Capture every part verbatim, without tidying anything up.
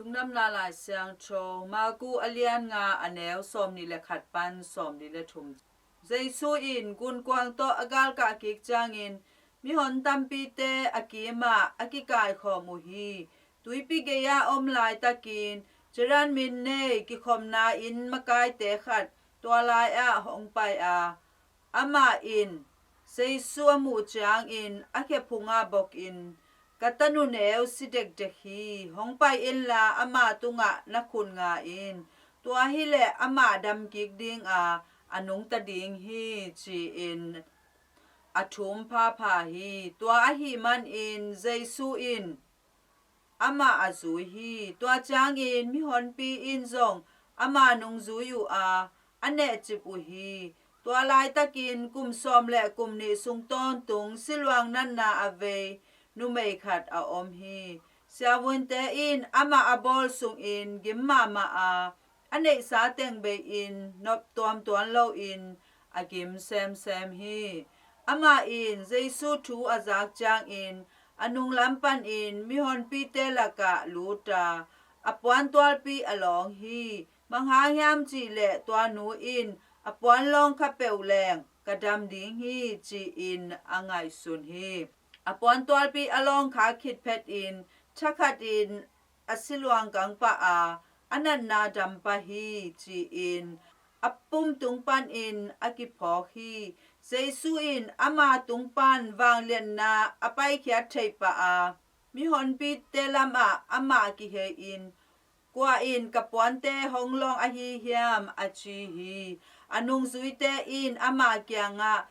Lungdamna Lai Siangtho, Marku a lian nga, a neu sawmnih le khat pan sawmnih le thum. Jesu in gunkuang tawh a galkah kik ciangin mihon tampite a kimah a kikaikhawm uh hi. Tuipi gei-ah om laitakin Jairus min nei kikhopna inn makaite khat tua lai-ah hong pai a, amah in Jesu a muh ciangin a khe phungah bokin, "Ka tanu neu si dekdek hi. Hong pai inla ama tungah na khut nga in. Tua hileh amah dam kik ding a, a nungta ding hi," ci-in a thum phapha hi. Tua ahih manin Jesu in amah a zui hi. Tua ciangin mihonpi in zong ama nungzui uh a, a nehcip uh hi. Tua laitakin kum sawm le kum nih sung tawntung siluang natna a vei numei khat a om hi. Siavuante in amah a bawl sungin gim mahmah a, a neihsa teng bei-in nop tuamtuam loin a gim semsem hi. Amah in Jesu thu a zak ciangin a nunglam panin mihonpite lakah lut a, a puantualpi a lawng hi. Bang hang hiam cihleh tua nu in a puan lawng kha peuh leng ka dam ding hi, ci-in a ngaihsun hi. A puantualpi a lawng kha khit phetin thakhatin a siluang kang pah a, a natna dam pah hi, ci-in a pum tung panin a kiphawk hi. Jesu in ama tung pan vangliatna a paikhiat theih pah a, mihonpite lamah amah kihei-in, "Kua in ka puante hong lawng ahi hiam?" a ci hi. A nungzuite in ama kiangah,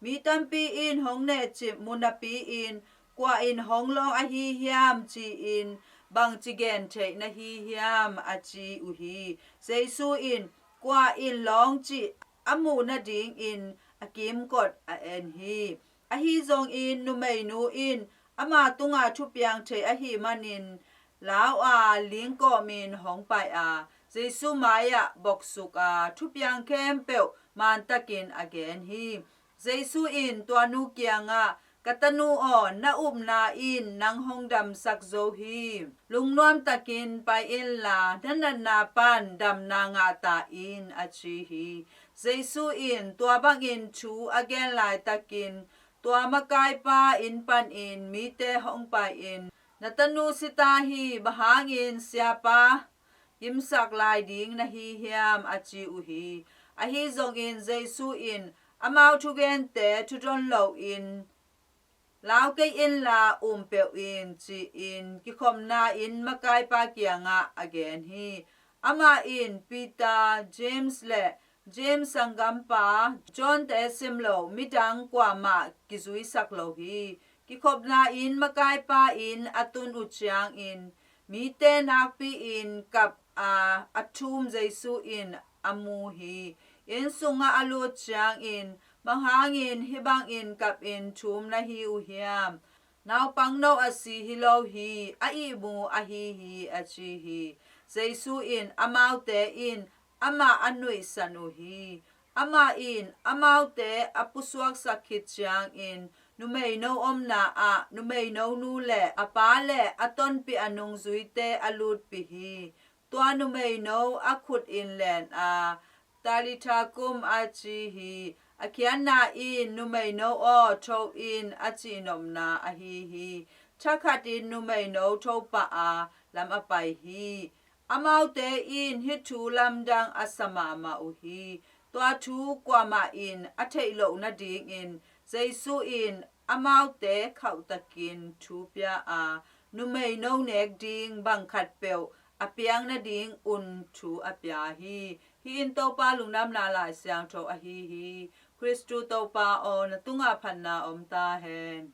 "Mi tampi in hong nehcip mu napi-in, kua in hong lawng ahi hiam ci-in bangci gen theih na hi hiam?" a ci uh hi. Jesu in kua in lawng cih a muh nadingin a kimkot a en hi. Ahi zongin numeinu in ama tungah thupiang thei ahih manin lau a, lingkawmin hong pai a, Jesu mai-ah boksuk a, thupiang khempeuh mantakin a gen hi. Jesu in tua nu kiangah, "Ka tanu aw, na upna in nang hong damsak zo hi. Lungnuam takin pai inla, na natna pan damna ngah ta in," a ci hi. Jesu in tua bangin thu a gen laitakin tua makaipa inn panin mite hong pai-in, "Na tanu si ta hi, bang hangin siapa gimsak lai ding na hi hiam?" a ci uh hi. Ahi zongin Jesu in amau thugente thudon loin, "Lau kei inla um peuh in," ci-in kikhopna inn makaipa kiangah a gen hi. Amah in Peter, James le James sanggampa John-te simloh midang kuamah kizuisak lo hi. Kikhopna inn makaipa inn a tun uh ciangin mite nakpi-in kap a, a thum Jesu in a mu hi. Inn sungah a lut ciangin, "Bang hangin hih bangin kapin thum na hi uh hiam? Naupangno a si hi lo hi, a ihmu ahi hi," a ci hi. Jesu in amaute in amah a nuihsan uh hi. Amah in amaute a pusuaksak khit ciangin numeino omna ah numeino nu le a pa le a tonpih a nungzuite a lutpih hi. Tua numeino a khut in len a, "Talitha kum," a ci hi. A khiatna in, "Numeino aw, tho in," a cihnopna ahi hi. Thakhatin numeino tho pah a, lam a pai hi. Amaute in hih thu lamdang a sa mahmah uh hi. Tua thu kuamah in a theih loh nadingin Jesu in amaute khauhtakin thu pia a, numeino nek ding bang khatpeuh a piang nadingun thu a pia hi. Hih in Topa Lungdamna Lai Siangtho ahi hi. Khristu Topa aw, na tungah phatna om ta hen.